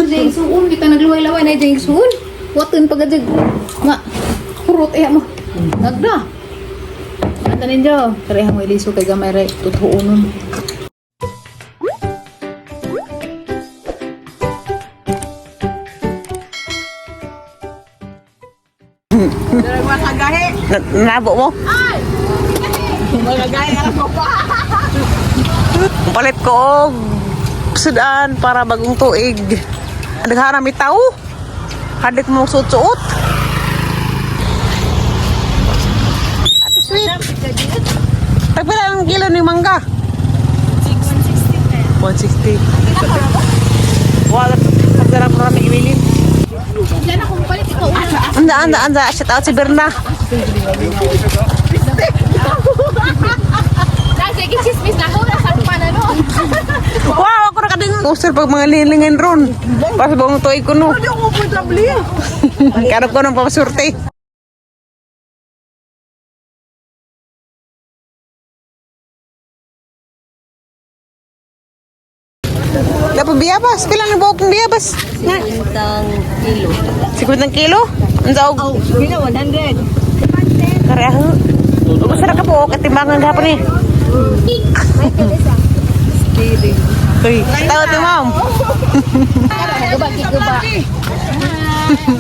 Jay suun kita nagluway-laway na jay suun. Watun pag jay. Nga. Hurot eh mo. Nagda. Anta ninyo. Kareha mo iliso kay gamay re tutuonon. Nabo mo? Palit ko og sudan para bagong tuig. Daghana mi tao. Hadik mo suot-suot. Ate sweet. Tagpila ang kilo ni mangga? 160. Wala pagdara mo kami iwilin. Diyan ako palit ikaw una. Anda, anda, anda. Shout out si Berna. Na sige chismis na ako na sa ano. Wow, ako na kading usir pag mga lilingan ron. Para sa bagong tuig ko no. Hindi ako komportable. Karap ko ng papasurte. Dapat biyabas. Pila ang buhok ng biyabas? Nga. 50 kilo. 50 kilo? Ang saog. Oh, kilo 100. Kareho. Basta na ka po, katimbangan gapon eh. Uy, tawad ni ma'am. Guba guba.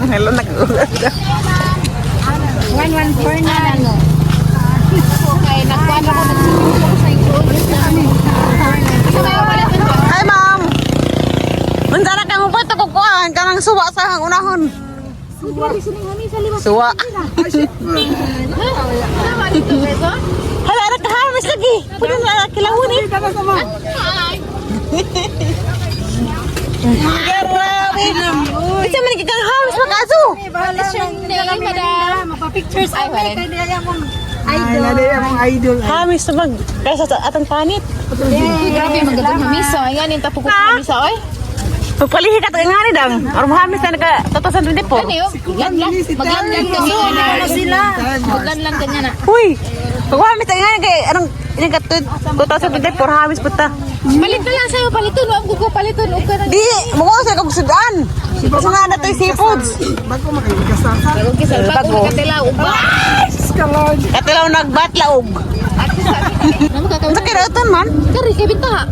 Hello, nag 114 na ano. Okay, nagkuhan ako nagsuot ako sa igsoon. Isa kayo pala dun ba? Hi, ma'am. Unsa na kang upat ako kuan kanang suwa sa hang unahon. Grabe sining hami sa lima. Suwa. Tama dito, Quezon? Hala ra ka harvest lagi. Puno na kilawon eh. Ay! Grabe. Isa man kang harvest makaso. What's your name, madam? Magpa-pictures Ay, wala. Kaya mong idol. Harvest mag kaysa sa atang panit. Grabe, magandang hamisa. Ayan, yung tapo ko sa hamisa, oy. Pagpalihi ka tayo nga ni dang. Aron harvest na naka 2024. Ano yun? Maglanlan. Maglanlan ka sila. Maglanlan ka niya na. Uy. Pag harvest tayo nga kay anong ilang ka 2024 harvest punta. Palit na lang sa'yo, paliton. Huwag ko paliton. Huwag ka na. Di, mo sa kag sudan. Kasi nga na to'y seafoods. Bago makikasal. Bago kisal, bago Bago. nakatilaw. Uba! Katilaw nagbatlaog. Ano kakawin? Unsa kay daoton man? Kari, kay binta.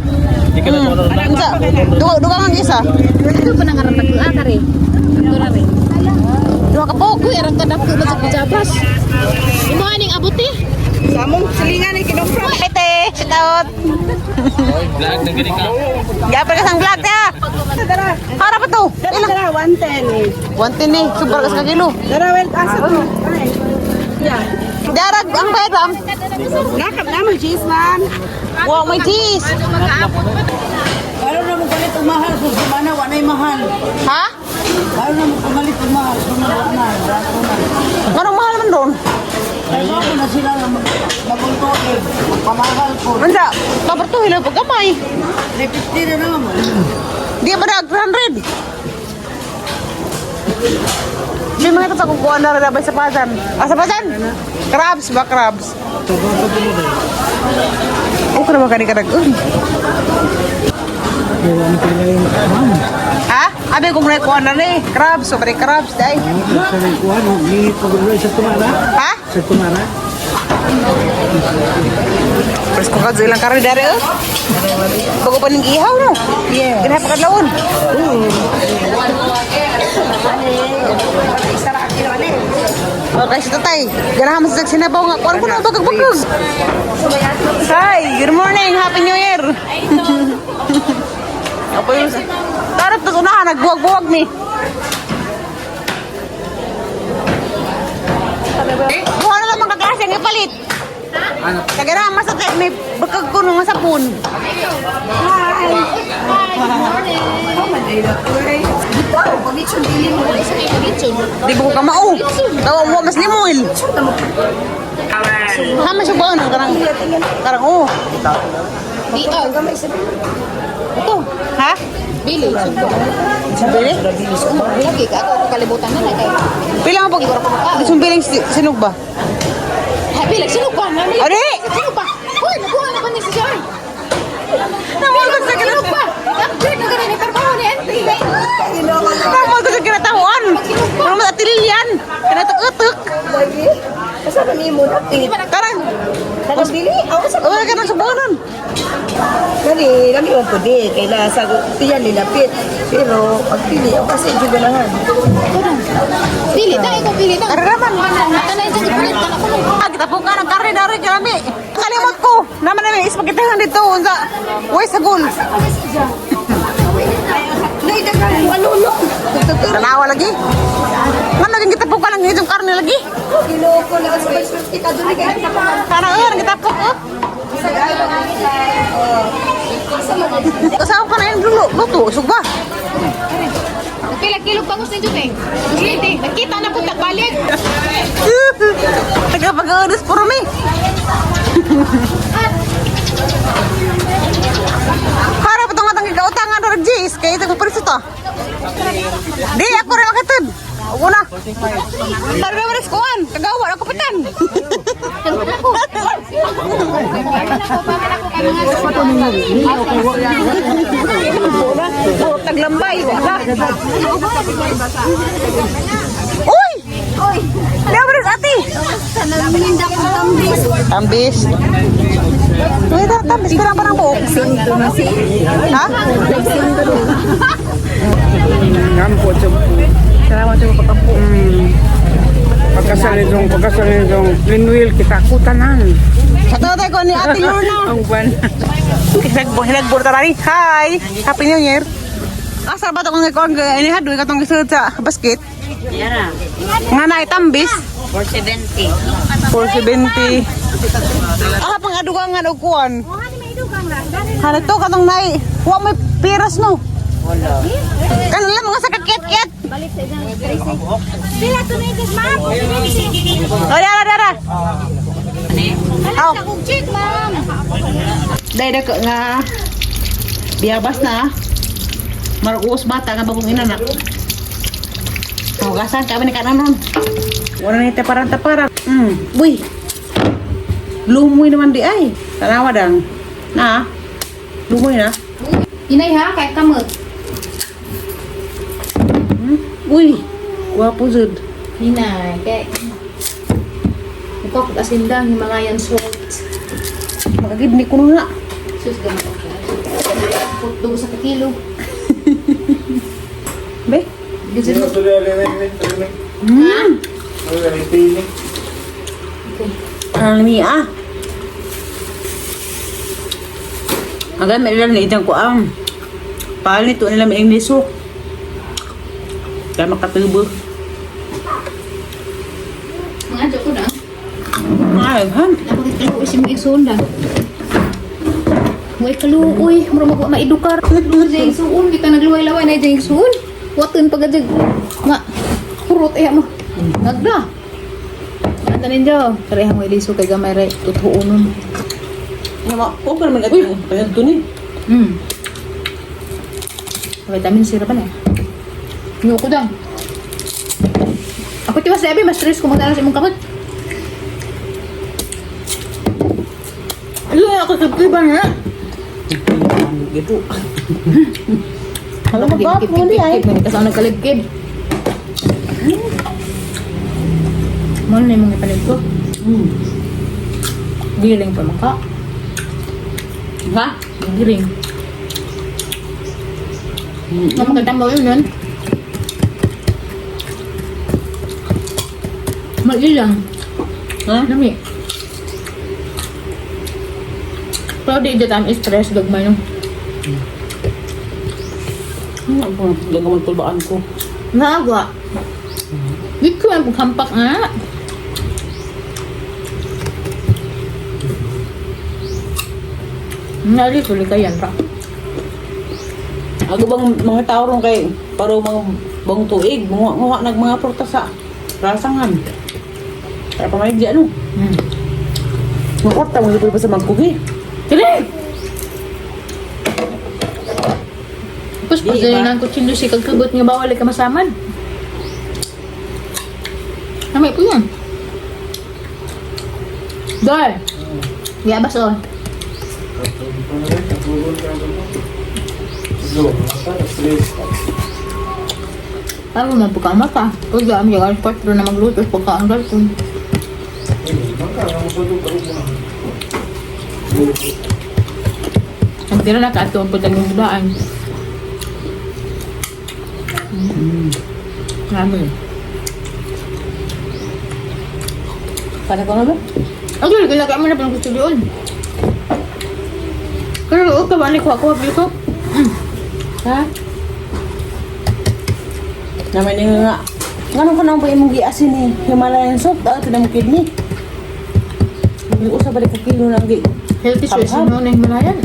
Unsa? Duha duha man isa. Ito pa nangarang nagla, kari. Ito na rin. Duha ka buok. Uy, arang kadako na sa kujabas. Imo aning abuti? Samong silingan ay kinumpra. Ate, shout out. Vlog na gani ka. Gapal ka sang vlog ta. Dara. Para pa to. Ilang? Dara 110. 110 eh. Super kas ka kilo. Dara well asa to. Ay. Yeah. Darag ang bayad am. Nakap na mo cheese man. Wow, may cheese. Paano na mo palit ang mahal kung sumana, wanay mahal. Ha? Paano na mo pumalit ang mahal kung wala na, rato na. Anong mahal man doon? Kaya ako na sila na bagong tuig, pamahal ko. Unsa? Paparto hilo pag gamay. 350 na naman. Di ba na 300? May mga ito kukuha na rin sa pasan. Ah, sa pasan? Crabs ba? Crabs. Okay naman kani kadag. Ha? Abi kung nakuha na ni crabs, sobre crabs dai. Ha? Presko ka ilang kare dari eh. Bago pa ning ihaw no. Yeah. Ganahan pa kadlawon. Okay, si tatay. Ganahan mo sa sinabaw nga. Kuan ko na bagag bagag. Hi, good morning. Happy New Year. Apo yung Tarap tas unahan nagbuwag-buwag ni. Kuha na lang mga kaklase ang ipalit. Kagara mas at may bakag ko nung sapon. Di ba ko kamao? Tawa mo mas limuil. Ha mas ba ano karang karang oh. Di, oh. Ito, ha? Bili. Sumbili? Lagi ka ako kalibutan na na kay. Pila nga pag sumbiling sinog ba? Ay, bilag sino ba? Nani? Ari! Sino ba? Uy, nakuha na ba ni si Joy? Nawagod sa Sino ba? Upgrade na ganun ni trabaho ni Auntie. Karang. Kanang dili, ako sa Wala ka nang subunan. Kani, lami man po di, kay nasa tiyan nilapit. Pero pag pili, ako kasi juga ganahan. Pili na, ikaw pili na. Kararaman. Tanay dyan, ipalit ka na ko. Ah, kita po ka ng karne dari kalami. Kalimot ko. Naman namin ispagitahan dito unsa. Uy, sagol. Nay, dagan, ano no? Tanawa lagi. Ngano lagi kita po ka ng inyong karne lagi. Kiloko lang sa pagsulti ka doon kay Kana eh kita po ko. Kasama pa na yung luto, sugba. Pila kilo bangus ninyo eh. Gusto Nakita na po tagbalik. Tagapag-unos puro mi. Para pa itong atang gikautangan ng G's, kaya ito kong preso to. Di, ako rin makatid. Una. Para naman sa kuwan, kagawa, ako pitan. Taglambay, wala. Uy! Uy! Di ate! Tambis. Uy, tambis. Kurang parang buok. Ha? Ngampo Salamat sa pagkampo. Pagkasalidong, pagkasalidong, Linwil, kita ko tanan. Sa tatay ko ni Ate Lorna. Ang buwan. Hinagbor tarani. Hi! Happy New Year! Asa ba itong ikaw ang ini hadoy katong gisulod sa basket? Nga na itambis. 470. 470. Ah, pang adugangan og kuan. Hana to katong nai. Wa may piras no. Wala. Kanila mga sa kakit-kit. Pila to na ma'am. Oh, dara dara. Aw. Check, ma'am. Dahil dako nga biyabas na. Maruos bata nga bagong inanak. Hugasan kami ni kanan ron. Wala na taparan taparan. Uy. Lumoy naman di ay. Tanawa dang. Na. Lumoy na. Inay ha, kay kamot. Uy. Gwapo jud. Inay, kay Ikaw asindang Himalayan salt. Makagidni ko na. Sus gamot ako. Putdog sa kilo. Be. Gusto mo? Ang ni ah. Agad may ilan na itang kuang. Pahal nito nila may Ingleso. Kaya makatubo. Mga adyo ko na. Ay, han. Napakikaluoy si mga igsoon na. Way kaluoy, mura magwa maidukar. Jay igsoon, kita nagluway-laway na jay igsoon. Watun pag adyo. Ma, hurot eh mo. Nagda. Anta ninyo, kareha mo iliso kay gamay ray tutuonon. Ano mo? Okay naman ato. Kaya ito ni. Vitamin C ra pa na. Yo ko dang. Ako tiwas sabi mas stress kung magdala sa imong kamot. Ano ako kibkiba na? Gitu. Alam mo ba, puli ay. Kasi ako nagkalibkib. Mahal na yung mga ipanig ko. Giling pa man ka. Ha? Giling. Nga magandang yun nun. Mailang. Ha? Lami. Pero di dyan ang stress gagmay no. Ano po? Gagawin tulbaan ko. Naawa. Di ko ang paghampak nga. Nali, tuloy ka yan ra. Ako bang mga tao ron kay paro mga bang tuig, mga mga nag mga prutas sa rasangan. Kaya pamalig di ano. Makorta mo pa sa magkugi. Dili! Tapos Di pag ba? ng kutsilyo si kagkagot nga bawal ay kamasaman. Namay po yan. Dol! Gabas oh. Ano na pagka mata? Pag dami yung alas 4 na magluto pagka ang galton. Ang tira na ka ato ang pagdagang daan. Marami. Para ko na ba? Actually, kailangan mo na pang gusto doon. Pero oo ka ba ni kuha kuha dito? Ha? Naman nga nga. Ganun ka nang pa imong giasin eh. Himalayan salt, daw ito na mong kidney. Hindi ko sa balik ka kilo lang gi. Healthy choice Habhab. noon eh, Himalayan.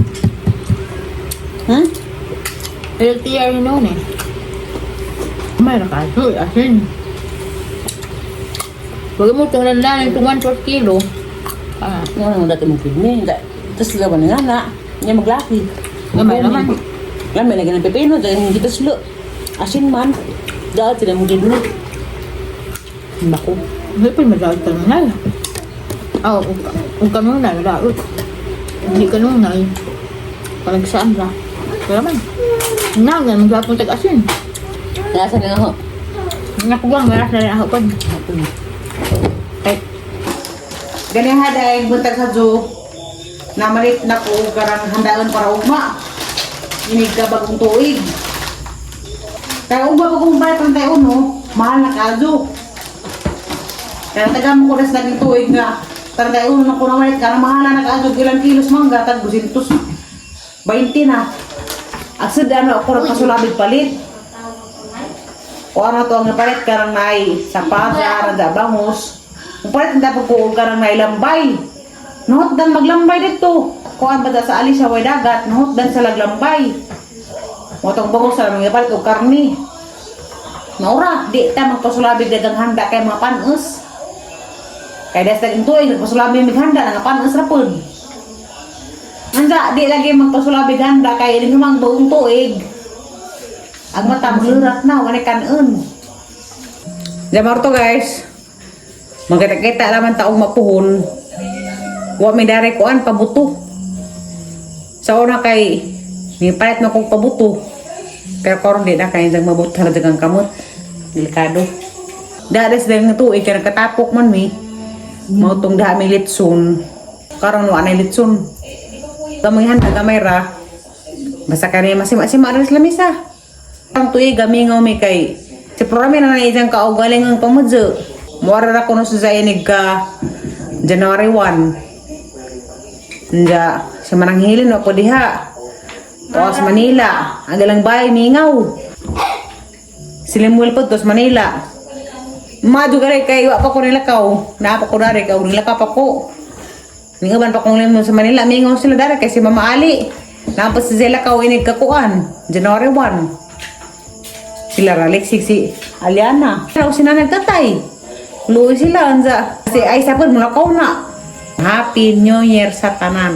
Healthy ay noon eh. May nakaso, asin. Wag mo itong landanin itong 1 kilo. Ah, Nga nang dati mong kidney. Tapos laban nga na. Nga maglaki. Gamay naman. Gamay lagi ng pepino. Dahil hindi kita slo. Asin man. Daw ito na mong kidney. Naku. Hindi pa madaot ka nunay. Ah, kung ka nunay, madaot. Hindi ka nunay. Parang saan ra. Kaya man. Nangan, maglapong tag-asin. Nasa na ako. Nakuwang, meron na rin ako pag. Ay, Gani haday buntag sa zoo. Namalit na ko karang handaan para ugma. Inig ka bagong tuig. Kaya ugma bagong bayad ng tayo no, mahal na kazo. Kaya taga mo ko res naging tuig nga. Tarang tayo uno ko namalit karang mahal na kazo ilang kilos mangga tag 220 na. At sa ano ako ra kasulabig palit. O ano to ang napalit karang nay sapata, rada bangos. Ang palit ang dapat ko karang nay lambay. Nuhot dan maglambay dito. Kuan ba sa ali sa way dagat, nuhot dan sa laglambay. Motong bangos sa mga palit og karni. Maura, di ta magpasulabig dagang handa kay mga panos. Kay das daging tuig nagpasulabig mig handa nga panos ra pud. Ansa, di lagi magpasulabig handa kay ini humang buong tuig. Ang mata maglurat na, wala kanon. Jamar to guys. Magkita-kita naman taong mapuhon. Wa mi dare kuan pabuto. Sa una kay ni palit mo kong pabuto. Pero karon di na kay jang mabuto na dagang kamot. Delikado. Dades dahil nga tuig kay nagkatapok man mi. Mao tong daha mi litson. Karon wa na litson. Gamay handa gamay ra. Basta kani masima-sima ra sa lamisa. Ang tuig gamingaw mi kay si programa na na isang kaugaling ang pamudyo. Muara ra kuno sa inig ka January 1. Nja, sa mananghilin ako diha. Tuwas Manila, ang galang bay mingaw. Silimuel po tuwas Manila. Madu gare kay wa pa ko nilakaw. Naa pa ko dare kay nilakaw pa ko. Mingaban pa kong limo sa Manila, mingaw sila dare kay si Mama Ali. Naa pa si Zela kaw inig kakuan, January 1. Sila Ralex, si Aliana. Pero sila nagtatay. Luwi sila, anza. Si ay sapod, mula na. Happy New Year sa tanan.